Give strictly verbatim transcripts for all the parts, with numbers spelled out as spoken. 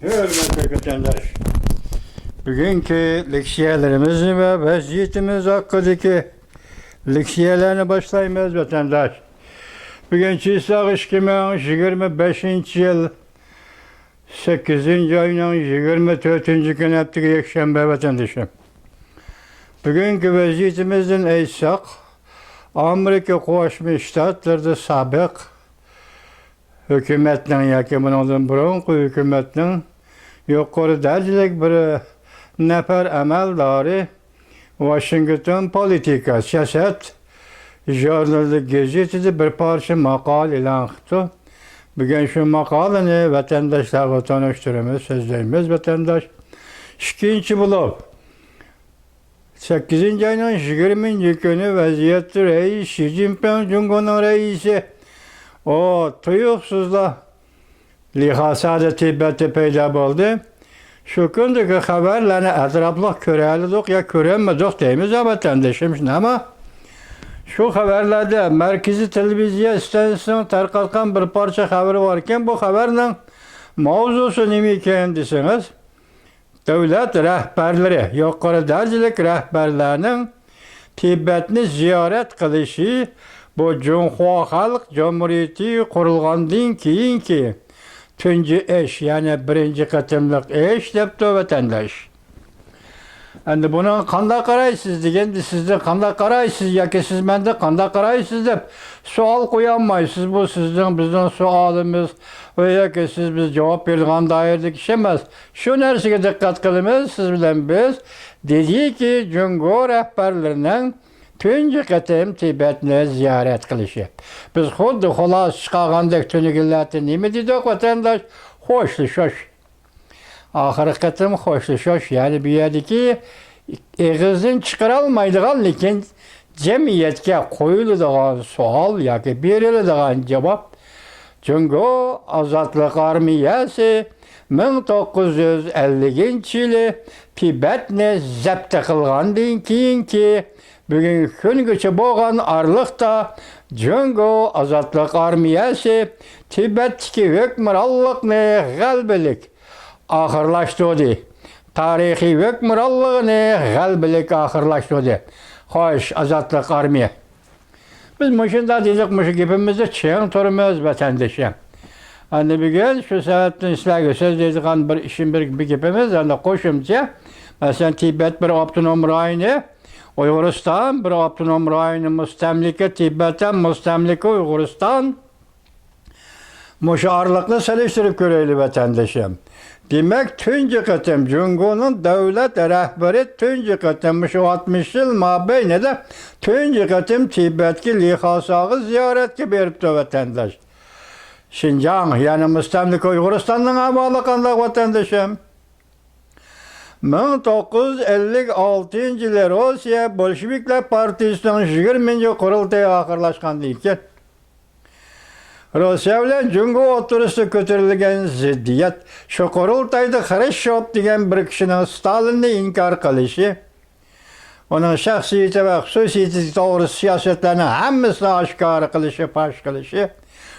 ھۆرمەتلىك ۋەتەنداش، بۈگۈنكى لېكسىيەلىرىمىزنى ۋە ۋەزىيىتىمىز ھەققىدىكى لېكسىيەلەرنى باشلايمىز، ۋەتەنداش. بۈگۈن چىساغ ئىككى مىڭ يىگىرمە بەشىنچى يىل سەككىزىنچى ئاينىڭ يىگىرمە تۆتىنچى كۈنى، ھەپتىگە يەكشەنبە، ۋەتەندىشىم. بۈگۈنكى ۋەزىيىتىمىزدىن ئېيتساق، ئامېرىكا قوشما شتاتلىرىدا سابىق ھۆكۈمەتنىڭ ياكى بۇنىڭدىن بۇرۇنقى ھۆكۈمەتنىڭ يۇقىرى دەرىجىلىك بىر نەپەر ئەمەلدارى ۋاشىنگتون پولىتىكا، سىياسەت ژۇرنىلى گېزىتىدە بىر پارچە ماقالە ئېلان قىپتۇ. بۈگۈن شۇ ماقالىنى ۋەتەنداشلارغا تونۇشتۇرىمىز، سۆزلەيمىز، ۋەتەنداش. ئىككىنچى بولۇپ، سەككىزىنچى ئاينىڭ يىگىرمىنچى كۈنى ۋەزىيەتتە رەئىس شى جىنپىڭ، جۇڭگونىڭ رەئىسى، ئۇ تۇيۇقسىزلا لىخاسادا، تىبەتتە پەيدا بولدى. شۇ كۈندىكى خەۋەرلەرنى ئەتراپلىق كۆرەلىدۇق يا كۆرەلمىدۇق دەيمىز، ۋەتەندىشىم. شۇنداقمۇ؟ شۇ خەۋەرلەردە مەركىزىي تېلېۋىزىيە ئىستانسىسىنىڭ تارقاتقان بىر پارچە خەۋىرى باركەن، بۇ خەۋەرنىڭ ماۋزۇسى نېمە ئىكەن دېسىڭىز، دۆلەت رەھبەرلىرى، يۇقىرى دەرىجىلىك رەھبەرلەرنىڭ تىبەتنى زىيارەت قىلىشى بۇ جۇڭخۇا خەلق جۇمھۇرىيىتى قۇرۇلغاندىن كېيىنكى تۇنجى ئىش، يەنى بىرىنچى قېتىملىق ئىش، دەپتۇ ۋەتەنداش. ئەمدى بۇنىڭغا قانداق قارايسىز دېگەندە، سىزدىن قانداق قارايسىز ياكى سىز مەندىن قانداق قارايسىز دەپ سوئال قويالمايسىز. بۇ سىزنىڭ، بىزنىڭ سوئالىمىز ۋە ياكى سىز، بىز جاۋاب بېرىدىغان دائىرىدىكى ئىش ئەمەس. شۇ نەرسىگە دىققەت قىلىمىز سىز بىلەن بىز. دېدىكى، جۇڭگو رەھبەرلىرىنىڭ تۇنجى قېتىم تىبەتنى زىيارەت قىلىشى. بىز خۇددى خۇلاسە چىقارغاندەك تۈنۈگۈنلەردە نېمە دېدۇق، ۋەتەنداش؟ خوشلىشىش. ئاخىرقى قېتىم خوشلىشىش، يەنى بۇ يەردىكى ئېغىزدىن چىقىرالمايدىغان، لېكىن جەمئىيەتكە قويۇلىدىغان سوئال ياكى بېرىلىدىغان جاۋاب، جۇڭگو ئازادلىق ئارمىيەسى مىڭ توققۇز يۈز ئەللىكىنچى يىلى تىبەتنى زەپت قىلغاندىن كېيىنكى بۈگۈنكى كۈنگىچە بولغان ئارىلىقتا، جۇڭگو ئازادلىق ئارمىيەسى تىبەتتىكى ھۆكۈمرانلىقنى غەلىبىلىك ئاخىرلاشتۇردى. تارىخىي ھۆكۈمرانلىقىنى غەلىبىلىك ئاخىرلاشتۇردى. خوش، ئازادلىق ئارمىيە. بىز مۇشۇنداق دېدۇق، مۇشۇ گېپىمىزدە چىڭ تۇرىمىز، ۋەتەندىشىم. ئەمدى بۈگۈن شۇ سەۋەبتىن سىلەرگە سۆزلەيدىغان بىر ئىشىم، بىر، بىر گېپىمىز، ئەمدى قوشۇمچە، مەسىلەن، تىبەت بىر ئاپتونوم رايونى، ئۇيغۇرىستان بىر ئاپتونوم رايونى، مۇستەملىكە تىبەت ھەم مۇستەملىكە ئۇيغۇرىستان. مۇشۇ ئارىلىقنى سېلىشتۇرۇپ كۆرەيلى، ۋەتەندىشىم. دېمەك، تۇنجى قېتىم جۇڭگونىڭ دۆلەت رەھبىرى تۇنجى قېتىم مۇشۇ ئاتمىش يىل مابەينىدە تۇنجى قېتىم تىبەتكە، لىخاساغا زىيارەتكە بېرىپتۇ، ۋەتەنداش. شىنجاڭ، يەنى مۇستەملىكە ئۇيغۇرىستاننىڭ ئەھۋالى قانداق، ۋەتەندىشىم؟ مىڭ توققۇز يۈز ئەللىك ئالتىنچى يىلى روسىيە بولشېۋىكلار پارتىيىسىنىڭ يىگىرمىنچى قۇرۇلتىيى ئاخىرلاشقاندىن كېيىن، روسىيە بىلەن جۇڭگو ئوتتۇرىسىدا كۆتۈرۈلگەن زىددىيەت، شۇ قۇرۇلتايدا خرۇشچوف دېگەن بىر كىشىنىڭ ستالىننى ئىنكار قىلىشى، ئۇنىڭ شەخسىيىتى ۋە خۇسۇسىيىتى توغرىسىدا سىياسەتلەرنىڭ ھەممىسىنى ئاشكارا قىلىشى، پاش قىلىشى،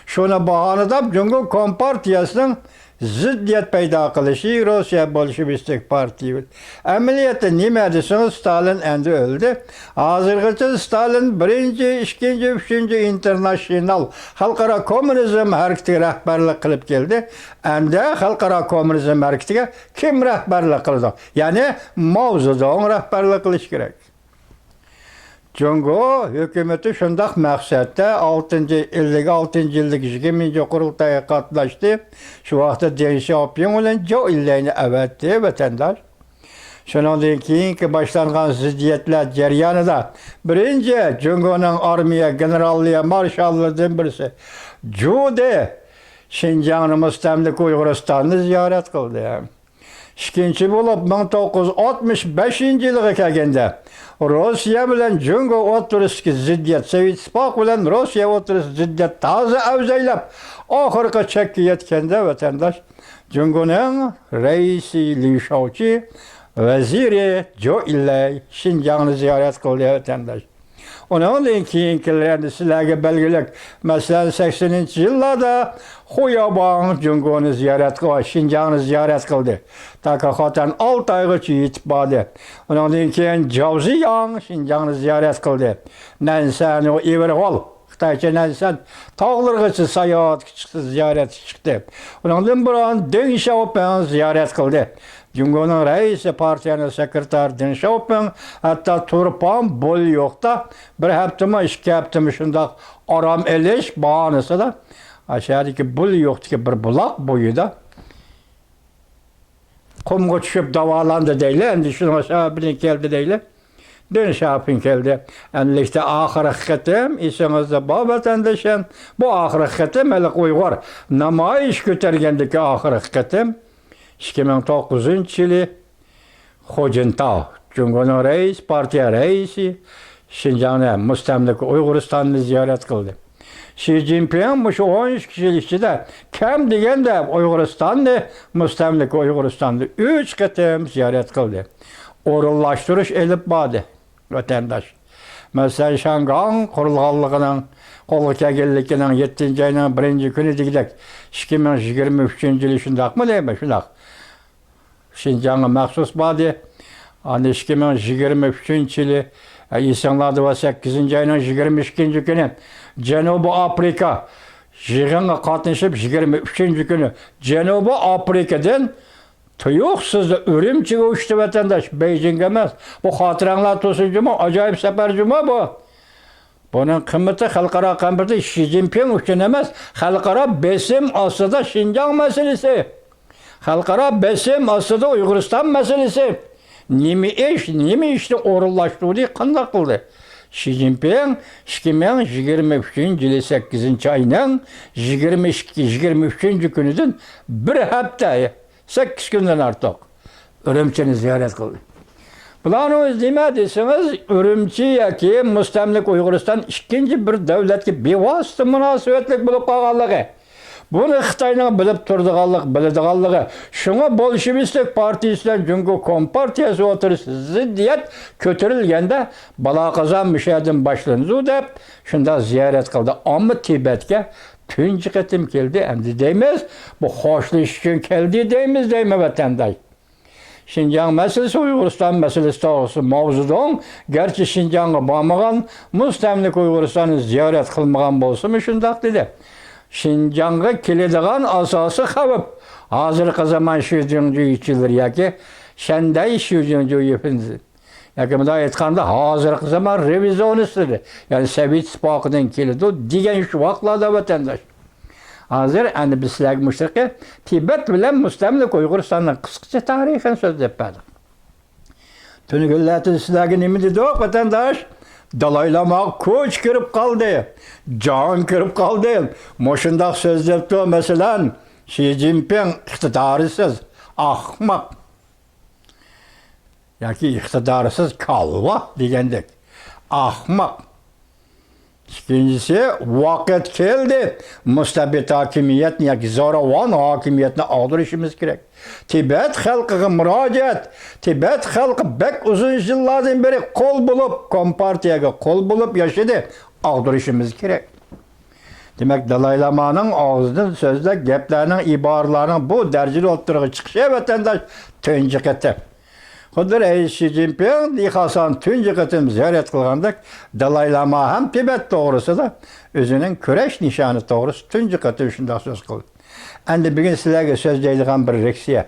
شۇنى باھانە دەپ، جۇڭگو كومپارتىيەسىنىڭ زىددىيەت پەيدا قىلىشى، روسىيە بولشېۋىستىك پارتىيە. ئەمەلىيەتتە نېمە دېسىڭىز، ستالىن ئەمدى ئۆلدى. ھازىرغىچە ستالىن بىرىنچى، ئىككىنچى، ئۈچىنچى ئىنتېرناتسىيونال خەلقئارا كوممۇنىزم ھەرىكىتىگە رەھبەرلىك قىلىپ كەلدى. ئەمدى خەلقئارا كوممۇنىزم ھەرىكىتىگە كىم رەھبەرلىك قىلىدۇ؟ يەنى ماۋزېدۇڭ رەھبەرلىك قىلىشى كېرەك. جۇڭگو ھۆكۈمىتى شۇنداق مەقسەتتە ئالتىنچى، ئەللىك ئالتىنچى يىلدىكى يىگىرمىنچى قۇرۇلتايغا قاتناشتى. شۇ ۋاقىتتا دېڭ شياۋپىڭ بىلەن جوۋ ئىنلاينى ئەۋەتتى، ۋەتەنداش. شۇنىڭدىن كېيىنكى باشلانغان زىددىيەتلەر جەريانىدا بىرىنچى جۇڭگونىڭ ئارمىيە گېنېراللىرى، مارشاللىرىدىن بىرسى جۇ دې شىنجاڭنى، مۇستەملىكە ئۇيغۇرىستاننى زىيارەت قىلدى. ئىككىنچى بولۇپ، مىڭ توققۇز يۈز ئاتمىش بەشىنچى يىلغا كەلگەندە، روسىيە بىلەن جۇڭگو ئوتتۇرىسىدىكى زىددىيەت، سوۋېت ئىتتىپاقى بىلەن روسىيە ئوتتۇرىسىدا زىددىيەت تازا ئەۋزەيلەپ، ئاخىرقى چەككە يەتكەندە، ۋەتەنداش، جۇڭگونىڭ رەئىسى لى شياۋچى، ۋەزىرى جوۋ ئىنلاي شىنجاڭنى زىيارەت قىلدى، ۋەتەنداش. ئۇنىڭدىن كېيىنكىلەر ئەمدى سىلەرگە بەلگىلىك. مەسىلەن، سەكسىنىنچى يىللاردا خۇياباڭ جۇڭگونى زىيارەت قىل-، شىنجاڭنى زىيارەت قىلدى. تاكا خوتەن ئالتايغىچە يېتىپ باردى. ئۇنىڭدىن كېيىن جاۋزىياڭ شىنجاڭنى زىيارەت قىلدى. نەنسەن، ئۇ ئىۋېرغول، خىتايچە نەنسەن تاغلىرىغىچە ساياھەتكە چىقتى، زىيارەتكە چىقتى. ئۇنىڭدىن بۇرۇن دېڭ شياۋپىڭ زىيارەت قىلدى. جۇڭگونىڭ رەئىسى، پارتىيەنىڭ سېكرېتارى دېڭ شياۋپىڭ ھەتتا تۇرپان بوليوقتا بىر ھەپتىمۇ، ئىككى ھەپتىمۇ شۇنداق ئارام ئېلىش باھانىسىدا ئاشۇ يەردىكى بوليوقتىكى بىر بۇلاق بويىدا قۇمغا چۈشۈپ داۋالاندى دەيلى. ئەمدى شۇنىڭ سەۋەبىدىن كەلدى دەيلى. دېڭ شياۋپىڭ كەلدى. ئەمدىلىكتە ئاخىرقى قېتىم، ئېسىڭىزدە بار ۋەتەنداشلار، بۇ ئاخىرقى قېتىم ھېلىقى ئۇيغۇر نامايىش كۆتۈرگەندىكى ئاخىرقى قېتىم ئىككى مىڭ توققۇزىنچى يىلى خۇ جىنتاۋ، جۇڭگونىڭ رەئىسى، پارتىيە رەئىسى، شىنجاڭنى، مۇستەملىكە ئۇيغۇرىستاننى زىيارەت قىلدى. شى جىنپىڭ مۇشۇ ئون ئىككى يىل ئىچىدە كەم دېگەندە ئۇيغۇرىستاننى، مۇستەملىكە ئۇيغۇرىستاننى ئۈچ قېتىم زىيارەت قىلدى. ئورۇنلاشتۇرۇش ئېلىپ باردى، ۋەتەنداش. مەسىلەن، شياڭگاڭ قۇرۇلغانلىقىنىڭ، قولغا كەلگەنلىكىنىڭ يەتتىنچى ئاينىڭ بىرىنچى كۈنى دېگۈدەك، ئىككى مىڭ يىگىرمە ئۈچىنچى يىلى شۇنداقمۇ دەيمەن، شۇنداق. شىنجاڭغا مەخسۇس باردى. ئاندىن ئىككى مىڭ يىگىرمە ئۈچىنچى يىلى، ئە، ئېسىڭلاردا بار، سەككىزىنچى ئاينىڭ يىگىرمە ئىككىنچى كۈنى جەنۇبىي ئافرىقا يىغىنغا قاتنىشىپ، يىگىرمە ئۈچىنچى كۈنى جەنۇبىي ئافرىقىدىن تۇيۇقسىزلا ئۈرۈمچىگە ئۇچتى، ۋەتەنداش، بېيجىڭغا ئەمەس. بۇ خاتىرەڭلار تۇرسۇن جۇمۇ، ئاجايىپ سەپەر جۇمۇ بۇ. بۇنىڭ قىممىتى، خەلقئارا قىممىتى شى جىنپىڭ ئۈچۈن ئەمەس، خەلقئارا بېسىم ئاستىدا شىنجاڭ مەسىلىسى، خەلقئارا بېسىم ئاستىدا ئۇيغۇرىستان مەسىلىسى. نېمە ئىش، نېمە ئىشنى ئورۇنلاشتۇردى، قانداق قىلدى؟ شى جىنپىڭ ئىككى مىڭ يىگىرمە ئۈچىنچى يىلى سەككىزىنچى ئاينىڭ يىگىرمە ئىككى، يىگىرمە ئۈچىنچى كۈنىدىن بىر ھەپتە، سەككىز كۈندىن ئارتۇق ئۈرۈمچىنى زىيارەت قىلدى. بۇلارنىڭ ئۆزى نېمە دېسىڭىز، ئۈرۈمچى ياكى مۇستەملىكە ئۇيغۇرىستان ئىككىنچى بىر دۆلەتكە بىۋاسىتە مۇناسىۋەتلىك بولۇپ قالغانلىقى، بۇنى خىتاينىڭ بىلىپ تۇرىدىغانلىق، بىلىدىغانلىقى، شۇڭا بولشېۋىستىك پارتىيىسى بىلەن جۇڭگو كومپارتىيەسى ئوتتۇرىسىدا زىددىيەت كۆتۈرۈلگەندە، بالا-قازا مۇشۇ يەردىن باشلىنىدۇ دەپ، شۇنداق زىيارەت قىلدى. ئەمما تىبەتكە تۇنجى قېتىم كەلدى. ئەمدى دەيمىز، بۇ خوشلىشىش ئۈچۈن كەلدى دەيمىز، دەيمەن، ۋەتەنداش. شىنجاڭ مەسىلىسى، ئۇيغۇرىستان مەسىلىسى توغرىسىدا ماۋزېدۇڭ گەرچە شىنجاڭغا بارمىغان، مۇستەملىكە ئۇيغۇرىستاننى زىيارەت قىلمىغان بولسىمۇ شۇنداق دېدى. شىنجاڭغا كېلىدىغان ئاساسىي خەۋپ ھازىرقى زامان شىجىڭجۇيچىلىرى ياكى شەندەي شىجىڭجۇيفېن ياكى مۇنداق ئېيتقاندا، ھازىرقى زامان رېۋىزىيونىستلىرى، يەنى سوۋېت ئىتتىپاقىدىن كېلىدۇ دېگەن شۇ ۋاقىتلاردا، ۋەتەنداش. ھازىر ئەنە بىز سىلەرگە مۇشۇ تىبەت بىلەن مۇستەملىكە ئۇيغۇرىستاننىڭ قىسقىچە تارىخىنى سۆزلەپ بەردۇق. تۈنۈگۈنلەردە سىلەرگە نېمە دېدۇق، ۋەتەنداش؟ دالاي لاماغا كوچ كىرىپ قالدى، جان كىرىپ قالدى. مۇشۇنداق سۆزلەپتۇ، مەسىلەن، شى جىنپىڭ ئىقتىدارسىز، ئاخماق. ياكى ئىقتىدارسىز كالۋا دېگەندەك. ئاخماق. ئىككىنچىسى، ۋاقىت كەلدى، مۇستەبىت ھاكىمىيەتنى ياكى زوراۋان ھاكىمىيەتنى ئاغدۇرۇشىمىز كېرەك. تىبەت خەلقىگە مۇراجىئەت. تىبەت خەلقى بەك ئۇزۇن يىللاردىن بېرى قۇل بولۇپ، كومپارتىيەگە قۇل بولۇپ ياشىدى. ئاغدۇرۇشىمىز كېرەك. دېمەك، دالاي لامانىڭ ئاغزىدىن سۆزلەپ گەپلەرنىڭ، ئىبارىلەرنىڭ بۇ دەرىجىدە ئوتتۇرىغا چىقىشى، ۋەتەنداش، تۇنجى قېتىم. خۇددى رەئىس شى جىنپىڭ دېھاسان تۇنجى قېتىم زىيارەت قىلغاندەك، دالاي لاما ھەم تىبەت توغرىسىدا ئۆزىنىڭ كۈرەش نىشانى توغرىسىدا تۇنجى قېتىم شۇنداق سۆز قىلدى. ئەمدى بۈگۈن سىلەرگە سۆزلەيدىغان بىر لېكسىيە.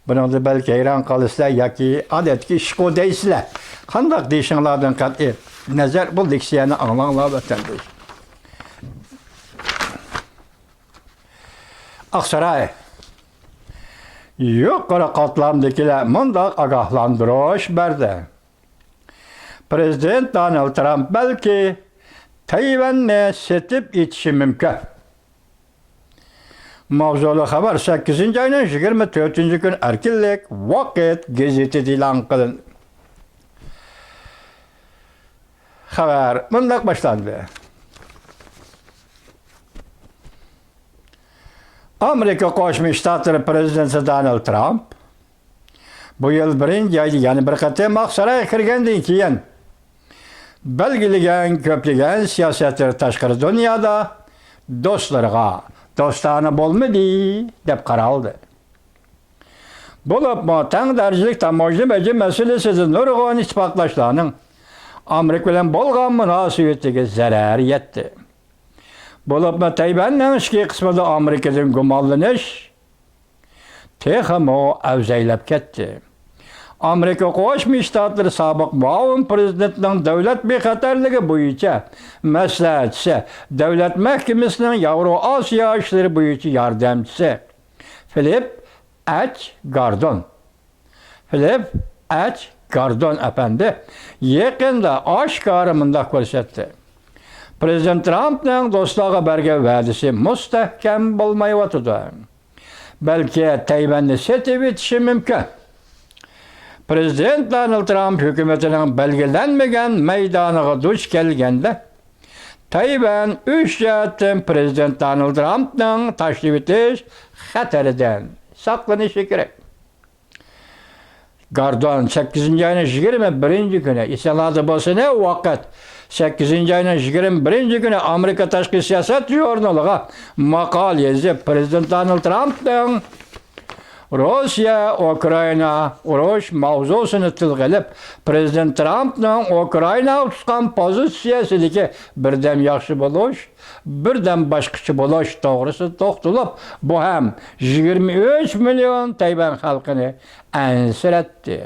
بۇنىڭدا بەلكى ھەيران قالىسىلەر ياكى ئادەتتىكى ئىشقۇ دەيسىلەر. قانداق دېيىشىڭلاردىن قەتئىي نەزەر، بۇ لېكسىيەنى ئاڭلاڭلار، ۋەتەنداش. ئاقساراي. يۇقىرى قاتلامدىكىلەر مۇنداق ئاگاھلاندۇرۇش بەردى. پىرېزىدېنت دونالد ترامپ بەلكى تەيۋەننى سېتىپ ئېتىشى مۇمكىن. ماۋزۇلۇق خەۋەر سەككىزىنچى ئاينىڭ يىگىرمە تۆتىنچى كۈنى ئەركىنلىك ۋاقىت گېزىتىدە ئېلان قىلىندى. خەۋەر مۇنداق باشلاندى. ئامېرىكا قوشما شتاتلىرى پىرېزىدېنتى دونالد ترامپ بۇ يىل بىرىنچى ئايدا يەنە بىر قېتىم ئاقسارايغا كىرگەندىن كېيىن، بەلگىلىگەن كۆپلىگەن سىياسەتلىرى تاشقىرى دۇنيادا دوستلىرىغا دوستانە بولمىدى دەپ قارالدى. بولۇپمۇ تەڭ دەرىجىلىك تاموژنا بېجى مەسىلىسىدە نۇرغۇن ئىتتىپاقداشلارنىڭ ئامېرىكا بىلەن بولغان مۇناسىۋىتىگە زەرەر يەتتى. بولۇپمۇ تەيۋەننىڭ ئىچكى قىسمىدا ئامېرىكىدىن گۇمانلىنىش تېخىمۇ ئەۋزەيلەپ كەتتى. ئامېرىكا قوشما شتاتلىرى سابىق مۇئاۋىن پرېزىدېنتىنىڭ دۆلەت بىخەتەرلىكى بويىچە مەسلىھەتچىسى، دۆلەت مەھكىمىسىنىڭ ياۋرو ئاسىيا ئىشلىرى بويىچە ياردەمچىسى فىلىپ ئەچ گاردون، فىلىپ ئەچ گاردون ئەپەندى يېقىندا ئاشكارا مۇنداق كۆرسەتتى: پرېزىدېنت ترامپنىڭ دوستلارغا بەرگەن ۋەدىسى مۇستەھكەم بولمايۋاتىدۇ. بەلكى تەيۋەننى سېتىۋېتىشى مۇمكىن. پرېزىدېنت دونالد ترامپ ھۆكۈمىتىنىڭ بەلگىلەنمىگەن مەيدانىغا دۇچ كەلگەندە، تەيۋەن ئۈچ جەھەتتىن پرېزىدېنت دونالد ترامپنىڭ تاشلىۋېتىش خەتىرىدىن ساقلىنىشى كېرەك. گاردون سەككىزىنچى ئاينىڭ يىگىرمە بىرىنچى كۈنى، ئېسىڭلاردا بولسۇن، ۋاقىت، سەككىزىنچى ئاينىڭ يىگىرمە بىرىنچى كۈنى ئامېرىكا تاشقى سىياسەت ژۇرنىلىغا ماقالە يېزىپ، پرېزىدېنت دونالد ترامپنىڭ روسىيە، ئۇكرائىنا ئۇرۇش ماۋزۇسىنى تىلغا ئېلىپ، پرېزىدېنت ترامپنىڭ ئۇكرائىناغا تۇتقان پوزىتسىيەسىدىكى بىردەم ياخشى بولۇش، بىردەم باشقىچە بولۇش توغرىسىدا توختىلىپ، بۇ ھەم يىگىرمە ئۈچ مىليون تەيۋەن خەلقىنى ئەنسىرەتتى.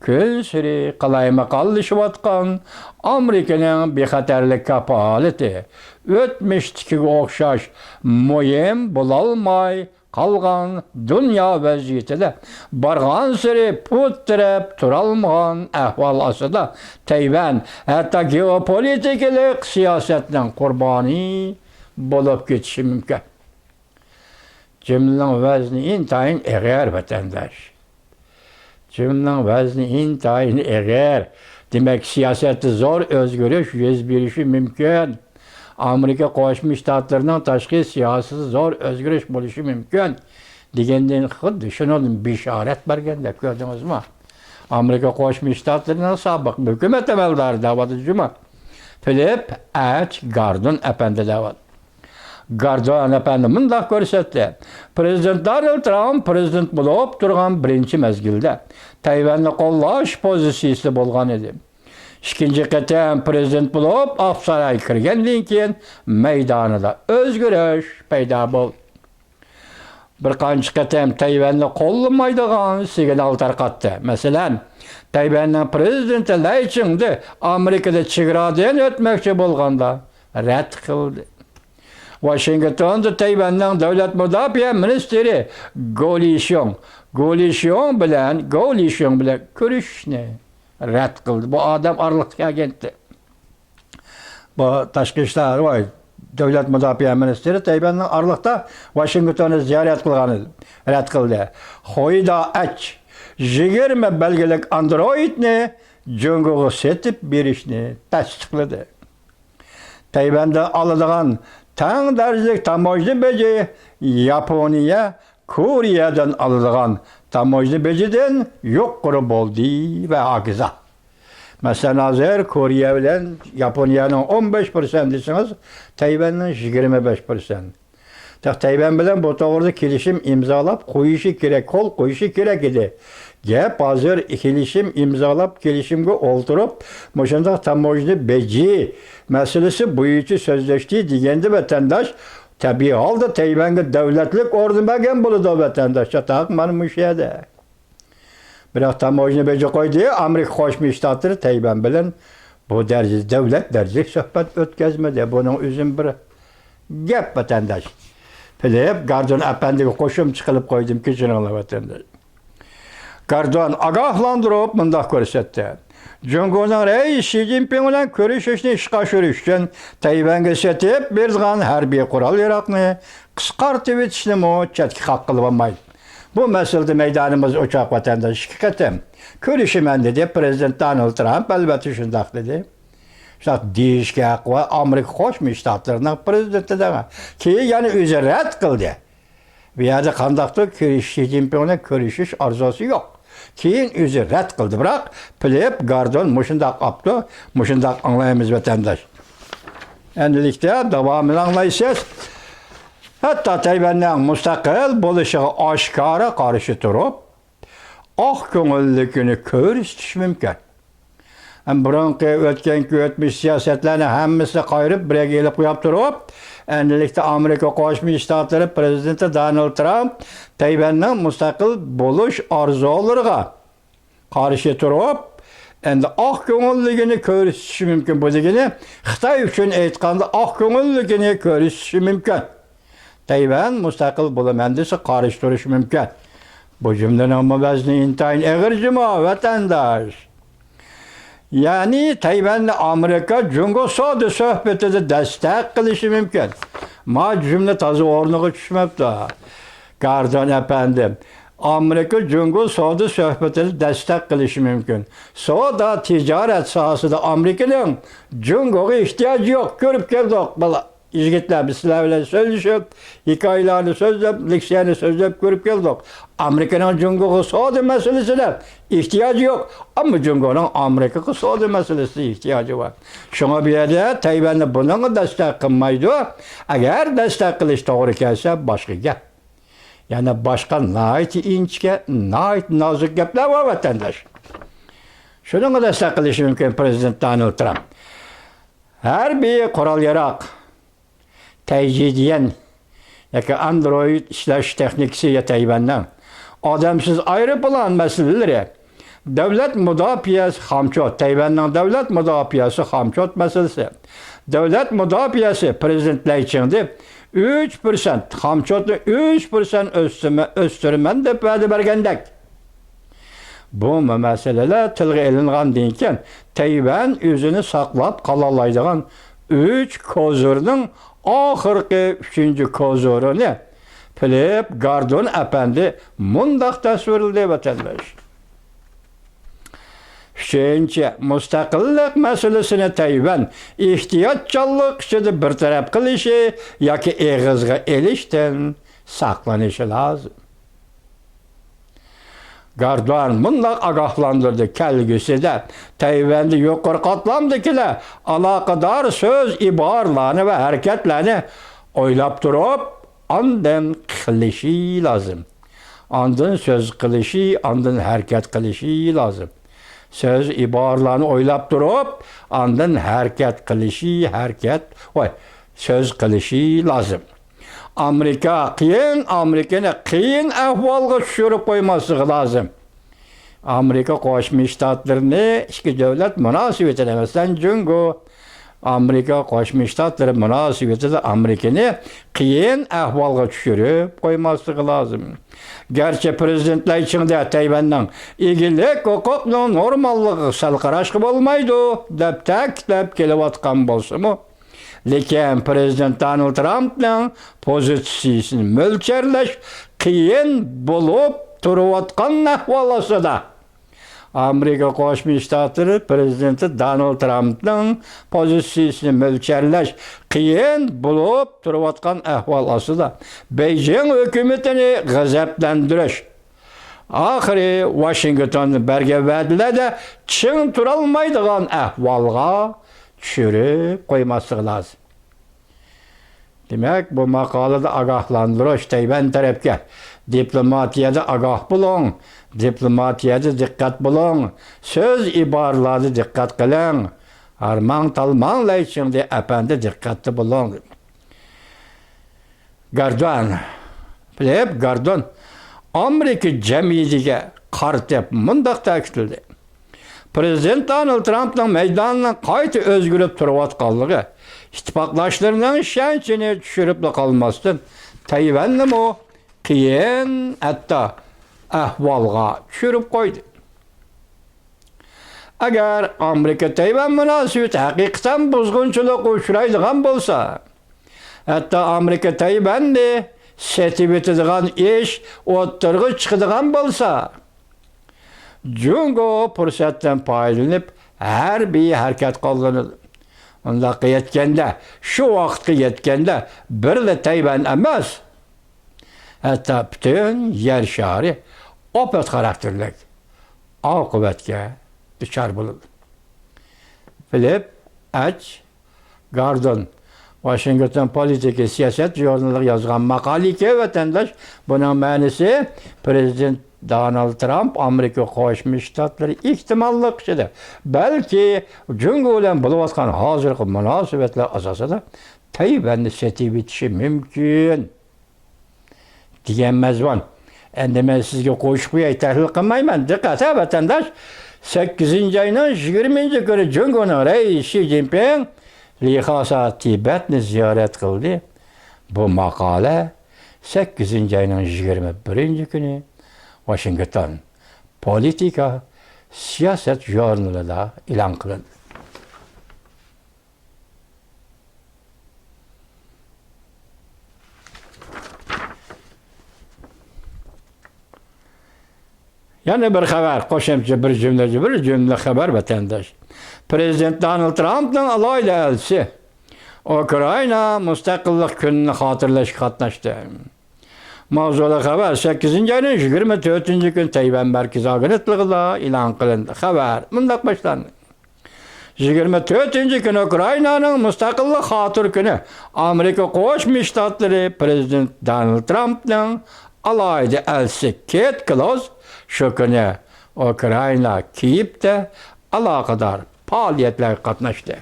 كۈنسېرى قالايمىقانلىشىۋاتقان ئامېرىكىنىڭ بىخەتەرلىك كاپالىتى ئۆتمۈشتىكىگە ئوخشاش مۇھىم بولالماي قالغان دۇنيا ۋەزىيىتىدە بارغانسېرى پۇت تىرەپ تۇرالمىغان ئەھۋال ئاستىدا، تەيۋەن ھەتتا گېئوپولىتىكىلىق سىياسەتنىڭ قۇربانى بولۇپ كېتىشى مۇمكىن. جۈملىنىڭ ۋەزنى ئىنتايىن ئېغىر، ۋەتەنداش. جۈملىنىڭ ۋەزنى ئىنتايىن ئېغىر. دېمەك، سىياسەتتە زور ئۆزگىرىش يۈز بېرىشى مۇمكىن. ئامېرىكا قوشما شتاتلىرىنىڭ تاشقى سىياسىتىدە زور ئۆزگىرىش بولۇشى مۇمكىن، دېگەندىن خۇددى شۇنىڭدىن بېشارەت بەرگەندەك، كۆردىڭىزمۇ؟ ئامېرىكا قوشما شتاتلىرىنىڭ سابىق ھۆكۈمەت ئەمەلدارى دەۋاتىدۇ جۇمۇ. فىلىپ ئەچ گاردون ئەپەندى دەۋاتىدۇ. گاردون ئەپەندى مۇنداق كۆرسەتتى: پرېزىدېنت دونالد ترامپ پرېزىدېنت بولۇپ تۇرغان بىرىنچى مەزگىلدە تەيۋەننى قوللاش پوزىتسىيىسىدە بولغان ئىدى. ئىككىنچى قېتىم پرېزىدېنت بولۇپ ئاقسارايغا كىرگەندىن كېيىن مەيدانىدا ئۆزگىرىش پەيدا بولدى. بىر قانچە قېتىم تەيۋەننى قوللىمايدىغان سىگنال تارقاتتى. مەسىلەن، تەيۋەننىڭ پرېزىدېنتى لەي چىڭدې ئامېرىكىدا چېگرادىن ئۆتمەكچى بولغاندا رەت قىلدى. ۋاشىنگتوندا تەيۋەننىڭ دۆلەت مۇداپىئە مىنىستىرى گو لىشيۇڭ، گو لىشيۇڭ بىلەن، گو لىشيۇڭ بىلەن كۆرۈشۈشنى رەت قىلدى. بۇ ئادەم ئارىلىقتىكى ئاگېنتتى. بۇ تاشقى ئىشلار، ۋاي، دۆلەت مۇداپىئە مىنىستىرى تەيۋەننىڭ ئارىلىقتا ۋاشىنگتوننى زىيارەت قىلغانىنى رەت قىلدى. خۇيدا ئەچ يىگىرمە بەلگىلىك ئاندرويدنى جۇڭگوغا سېتىپ بېرىشنى تەستىقلىدى. تەيۋەندىن ئالىدىغان تەڭ دەرىجىلىك تاموژنا بېجى ياپونىيە، كورېيەدىن ئالىدىغان تاموژنا بېجىدىن يۇقىرى بولدى ۋە ھاكازا. مەسىلەن، ھازىر كورېيە بىلەن ياپونىيەنىڭ ئون بەش پىرسەنت دېسىڭىز، تەيۋەننىڭ يىگىرمە بەش پىرسەنت. تەيۋەن بىلەن بۇ توغرىدا كېلىشىم ئىمزالاپ قويۇشى كېرەك، قول قويۇشى كېرەك ئىدى. گەپ ھازىر كېلىشىم ئىمزالاپ، كېلىشىمگە ئولتۇرۇپ، مۇشۇنداق تاموژنا بېجى مەسىلىسى بويىچە سۆزلەشتى دېگەندە، ۋەتەنداش، تەبىئىي ھالدا تەيۋەنگە دۆلەتلىك ئورۇن بەرگەن بولىدۇ، ۋەتەنداش. چاتاق مانا مۇشۇ يەردە. بىراق تاموژنا بېجى قويدى، ئامېرىكا قوشما شتاتلىرى تەيۋەن بىلەن بۇ دەرىجىدە، دۆلەت دەرىجىلىك سۆھبەت ئۆتكۈزمىدى. بۇنىڭ ئۆزىمۇ بىر گەپ، ۋەتەنداش. فىلىپ گاردون ئەپەندىگە قوشۇمچە قىلىپ قويدۇم، كەچۈرۈڭلار، ۋەتەنداش. گاردون ئاگاھلاندۇرۇپ مۇنداق كۆرسەتتى: جۇڭگونىڭ رەئىسى شى جىنپىڭ بىلەن كۆرۈشۈشنى ئىشقا ئاشۇرۇش ئۈچۈن تەيۋەنگە سېتىپ بېرىدىغان ھەربىي قورال-ياراغنى قىسقارتىۋېتىشنىمۇ چەتكە قاققىلى بولمايدۇ. بۇ مەسىلىدە مەيدانىمىز ئوچۇق، ۋەتەنداش. ئىككى قېتىم كۆرۈشىمەن دېدى پرېزىدېنت دونالد ترامپ، ئەلۋەتتە شۇنداق دېدى. شۇنداق دېيىشكە ھەققى بار ئامېرىكا قوشما شتاتلىرىنىڭ پرېزىدېنتىدە. كېيىن يەنە ئۆزى رەت قىلدى. بۇ يەردە قانداقتۇر كۆرۈش-، شى جىنپىڭ بىلەن كۆرۈشۈش ئارزۇسى يوق. كېيىن ئۆزى رەت قىلدى. بىراق، فىلىپ گاردون مۇشۇنداق ئاپتۇ، مۇشۇنداق ئاڭلايمىز، ۋەتەنداش. ئەمدىلىكتە داۋامىنى ئاڭلايسىز. ھەتتا تەيۋەننىڭ مۇستەقىل بولۇشىغا ئاشكارا قارشى تۇرۇپ، ئاق كۆڭۈللۈكىنى كۆرسىتىشى مۇمكىن. ھەم بۇرۇنقى ئۆتكەنكى ئۆتمۈش سىياسەتلەرنى ھەممىسىنى قايرىپ، بىر يەرگە ئېلىپ قويۇپ تۇرۇپ، ئەمدىلىكتە ئامېرىكا قوشما شتاتلىرى پرېزىدېنتى دونالد ترامپ تەيۋەننىڭ مۇستەقىل بولۇش ئارزۇلىرىغا قارشى تۇرۇپ، ئەمدى ئاق كۆڭۈللۈكىنى كۆرسىتىشى مۇمكىن. بۇ دېگىنى خىتاي ئۈچۈن ئېيتقاندا ئاق كۆڭۈللۈكىنى كۆرسىتىشى مۇمكىن. تەيۋەن مۇستەقىل بولىمەن دېسە، قارشى تۇرۇشى مۇمكىن. بۇ جۈملىنىڭمۇ ۋەزنى ئىنتايىن ئېغىر جۇمۇ، ۋەتەنداش. يەنى تەيۋەننى ئامېرىكا جۇڭگو سودا سۆھبىتىدە دەستەك قىلىشى مۇمكىن. ما جۈملە تازا ئورنىغا چۈشمەپتۇ، گاردون ئەپەندىم. ئامېرىكا جۇڭگو سودا سۆھبىتىدە دەستەك قىلىشى مۇمكىن. سودا تىجارەت ساھەسىدە ئامېرىكىنىڭ جۇڭگوغا ئېھتىياجى يوق، كۆرۈپ كەلدۇق، بالا. يىگىتلەر، بىز سىلەر بىلەن سۆزلىشىپ، ھېكايىلەرنى سۆزلەپ، لېكسىيەنى سۆزلەپ كۆرۈپ كەلدۇق. ئامېرىكىنىڭ جۇڭگوغا سودا مەسىلىسىدە ئېھتىياجى يوق، ئەمما جۇڭگونىڭ ئامېرىكىغا سودا مەسىلىسىدە ئېھتىياجى بار. شۇڭا بۇ يەردە تەيۋەننى بۇنىڭغا دەستەك قىلمايدۇ. ئەگەر دەستەك قىلىش توغرا كەلسە، باشقا گەپ. يەنە باشقا ناھايىتى ئىنچىكە، ناھايىتى نازۇك گەپلەر بار، ۋەتەنداش. شۇنىڭغا دەستەك قىلىشى مۇمكىن پرېزىدېنت دونالد ترامپ. ھەربىي قورال-ياراغ، تەيجىدىيەن ياكى ئاندرويد ئىشلەش تېخنىكىسى يا تەيۋەننىڭ، ئادەمسىز ئايروپىلان مەسىلىلىرى، دۆلەت مۇداپىئەسى خامچوت، تەيۋەننىڭ دۆلەت مۇداپىئەسى خامچوت مەسىلىسى. دۆلەت مۇداپىئەسى پرېزىدېنت لەي چىڭدې ئۈچ پىرسەنت، خامچوتنى ئۈچ پىرسەنت ئۆستۈرمە-، ئۆستۈرىمەن دەپ ۋەدە بەرگەندەك. بۇ مەسىلىلەر تىلغا ئېلىنغاندىن كېيىن، تەيۋەن ئۆزىنى ساقلاپ قالالايدىغان ئۈچ كوزىرنىڭ ئاخىرقى ئۈچىنچى كوزىرىنى فىلىپ گاردون ئەپەندى مۇنداق تەسۋىرلىدى، ۋەتەنداش. ئۈچىنچى، مۇستەقىللىق مەسىلىسىنى تەيۋەن ئېھتىياتچانلىق ئىچىدە بىر تەرەپ قىلىشى ياكى ئېغىزغا ئېلىشتىن ساقلىنىشى لازىم. گاردوان مۇنداق ئاگاھلاندۇردى، كەلگۈسىدە تەيۋەندە يۇقىرى قاتلامدىكىلەر ئالاقىدار سۆز، ئىبارىلەرنى ۋە ھەرىكەتلەرنى ئويلاپ تۇرۇپ، ئاندىن قىلىشى لازىم. ئاندىن سۆز قىلىشى، ئاندىن ھەرىكەت قىلىشى لازىم. سۆز، ئىبارىلەرنى ئويلاپ تۇرۇپ، ئاندىن ھەرىكەت قىلىشى، ھەرىكەت، ۋاي، سۆز قىلىشى لازىم. ئامېرىكا قىيىن، ئامېرىكىنى قىيىن ئەھۋالغا چۈشۈرۈپ قويماسلىقى لازىم. ئامېرىكا قوشما شتاتلىرىنى ئىككى دۆلەت مۇناسىۋىتىدە، مەسىلەن، جۇڭگو، ئامېرىكا قوشما شتاتلىرى مۇناسىۋىتىدە ئامېرىكىنى قىيىن ئەھۋالغا چۈشۈرۈپ قويماسلىقى لازىم. گەرچە پرېزىدېنت لەي چىڭدە تەيۋەننىڭ ئىگىلىك ھوقۇقنىڭ نورماللىقىغا سەل قاراشقا بولمايدۇ، دەپ تەكىتلەپ كېلىۋاتقان بولسىمۇ، لېكىن پرېزىدېنت دونالد ترامپنىڭ پوزىتسىيىسىنى مۆلچەرلەش قىيىن بولۇپ تۇرۇۋاتقان ئەھۋال ئاستىدا، ئامېرىكا قوشما شتاتلىرى پرېزىدېنتى دونالد ترامپنىڭ پوزىتسىيىسىنى مۆلچەرلەش قىيىن بولۇپ تۇرۇۋاتقان ئەھۋال ئاستىدا، بېيجىڭ ھۆكۈمىتىنى غەزەپلەندۈرۈش، ئاخىرى ۋاشىنگتون بەرگەن ۋەدىلەردە چىڭ تۇرالمايدىغان ئەھۋالغا چۈشۈرۈپ قويماسلىقى لازىم. دېمەك، بۇ ماقالىدە ئاگاھلاندۇرۇش تەيۋەن تەرەپكە، دىپلوماتىيەدە ئاگاھ بولۇڭ، دىپلوماتىيەدە دىققەت بولۇڭ، سۆز ئىبارىلەردە دىققەت قىلىڭ، ھارماڭ تالماڭ لەي چىڭدې ئەپەندى دىققەتتە بولۇڭ. گاردوان، فىلىپ گاردون ئامېرىكا جەمئىيىتىگە قارىتىپ مۇنداق تەكىتلىدى: پرېزىدېنت دونالد ترامپنىڭ مەيداننىڭ قايتا ئۆزگىرىپ تۇرۇۋاتقانلىقى ئىتتىپاقداشلىرىنىڭ ئىشەنچىنى چۈشۈرۈپلا قالماستىن، تەيۋەننىمۇ قىيىن، ھەتتا ئەھۋالغا چۈشۈرۈپ قويدى. ئەگەر ئامېرىكا تەيۋەن مۇناسىۋىتى ھەقىقەتەن بۇزغۇنچىلىققا ئۇچرايدىغان بولسا، ھەتتا ئامېرىكا تەيۋەننى سېتىۋېتىدىغان ئىش ئوتتۇرىغا چىقىدىغان بولسا، جۇڭگو پۇرسەتتىن پايدىلىنىپ ھەربىي ھەرىكەت قوللىنىدۇ. ئۇنداققا يەتكەندە، شۇ ۋاقىتقا يەتكەندە بىرلا تەيۋەن ئەمەس، ھەتتا پۈتۈن يەر شارى ئاپەت خاراكتېرلىك ئاقىۋەتكە دۇچار بولىدۇ. فىلىپ ئەچ گاردون، ۋاشىنگتون پولىتىكا سىياسەت ژۇرنىلىغا يازغان ماقالىكەن، ۋەتەنداش. بۇنىڭ مەنىسى، پىرېزىدېنت دونالد ترامپ ئامېرىكا قوشما شتاتلىرى ئېھتىماللىق ئىچىدە، بەلكى جۇڭگو بىلەن بولۇۋاتقان ھازىرقى مۇناسىۋەتلەر ئاساسىدا تەيۋەننى سېتىۋېتىشى مۇمكىن دېگەن مەزمۇن. ئەمدى مەن سىزگە قوشۇپ قوياي، تەھلىل قىلمايمەن. دىققەت ھە، ۋەتەنداش! سەككىزىنچى ئاينىڭ يىگىرمىنچى كۈنى جۇڭگونىڭ رەئىسى شى جىنپىڭ لىخاسا تىبەتنى زىيارەت قىلدى. بۇ ماقالە سەككىزىنچى ئاينىڭ يىگىرمە بىرىنچى كۈنى ۋاشىنگتون پولىتىكا سىياسەت ژۇرنىلىدا ئېلان قىلىندى. يەنە بىر خەۋەر، قوشۇمچە بىر جۈملە، بىر جۈملە خەۋەر، ۋەتەنداش. پىرېزىدېنت دونالد ترامپنىڭ ئالاھىدە ئەلچىسى ئۇكرائىنا مۇستەقىللىق كۈنىنى خاتىرىلەشكە قاتناشتى. ماۋزۇلۇق خەۋەر سەككىزىنچى ئاينىڭ يىگىرمە تۆتىنچى كۈنى تەيۋەن مەركىزىي ئاگېنتلىقىدا ئېلان قىلىندى. خەۋەر مۇنداق باشلاندى. يىگىرمە تۆتىنچى كۈنى ئۇكرائىنانىڭ مۇستەقىللىق خاتىرە كۈنى. ئامېرىكا قوشما شتاتلىرى پىرېزىدېنت دونالد ترامپنىڭ ئالاھىدە ئەلچىسى كېيت كلوز شۇ كۈنى ئۇكرائىنا كىيىۋتە ئالاقىدار پائالىيەتلەرگە قاتناشتى.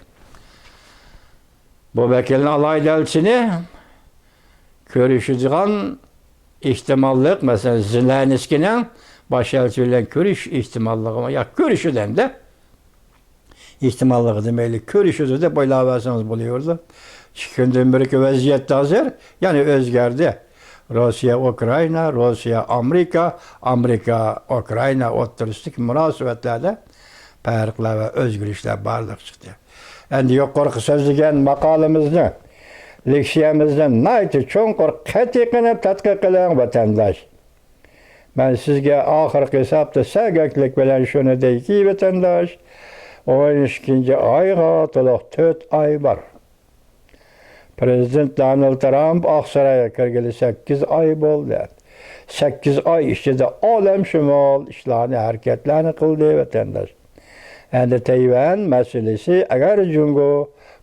بۇ ۋەكىلنىڭ ئالاھىدە ئەلچىسىنى كۆرۈشىدىغان ئېھتىماللىق، مەسىلەن، زېلېنسكىينىڭ باش ئەلچى بىلەن كۆرۈشۈش ئېھتىماللىقى، يا كۆرۈشىدۇ ئەمدى. ئېھتىماللىقى دېمەيلى، كۆرۈشىدۇ دەپ ئويلاۋەرسىڭىز بولۇۋېرىدۇ. ئىككى كۈندىن بېرىكى ۋەزىيەت ھازىر يەنە ئۆزگەردى. روسىيە، ئۇكرائىنا، روسىيە، ئامېرىكا، ئامېرىكا، ئۇكرائىنا ئوتتۇرىسىدىكى مۇناسىۋەتلەردە پەرقلەر ۋە ئۆزگىرىشلەر بارلىققا چىقتى. ئەمدى يۇقىرىقى سۆزلىگەن ماقالىمىزنى، لېكسىيەمىزنى ناھايىتى چوڭقۇر، قەتئىي قىلىپ تەتقىق قىلىڭ، ۋەتەنداش. مەن سىزگە ئاخىرقى ھېسابتا سەگەكلىك بىلەن شۇنى دەيكى، ۋەتەنداش، ئون ئىككىنچى ئايغا تولۇق تۆت ئاي بار. پىرېزىدېنت دونالد ترامپ ئاقسارايغا كىرگىلى سەككىز ئاي بولدى. سەككىز ئاي ئىچىدە ئالەمشۇمۇل ئىشلارنى، ھەرىكەتلەرنى قىلدى، ۋەتەنداش. ئەمدى تەيۋەن مەسىلىسى، ئەگەر جۇڭگو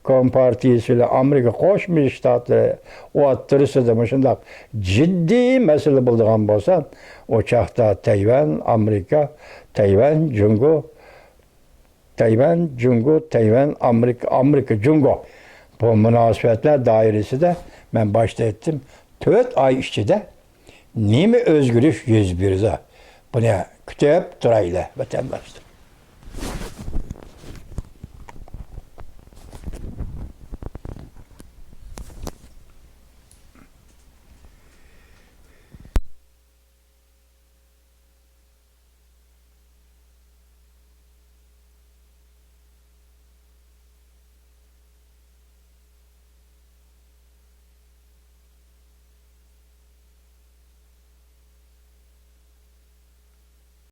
كومپارتىيىسى بىلەن ئامېرىكا قوشما شتاتلىرى ئوتتۇرىسىدا مۇشۇنداق جىددىي مەسىلە بولىدىغان بولسا، ئۇ چاغدا تەيۋەن، ئامېرىكا، تەيۋەن، جۇڭگو، تەيۋەن، جۇڭگو، تەيۋەن، ئامېرىكا، ئامېرىكا، جۇڭگو. بۇ مۇناسىۋەتلەر دائىرىسىدە مەن باشتا ئېيتتىم، تۆت ئاي ئىچىدە نېمە ئۆزگىرىش يۈز بېرىدۇ؟ بۇنى كۈتۈپ تۇرايلى، ۋەتەنداشلار.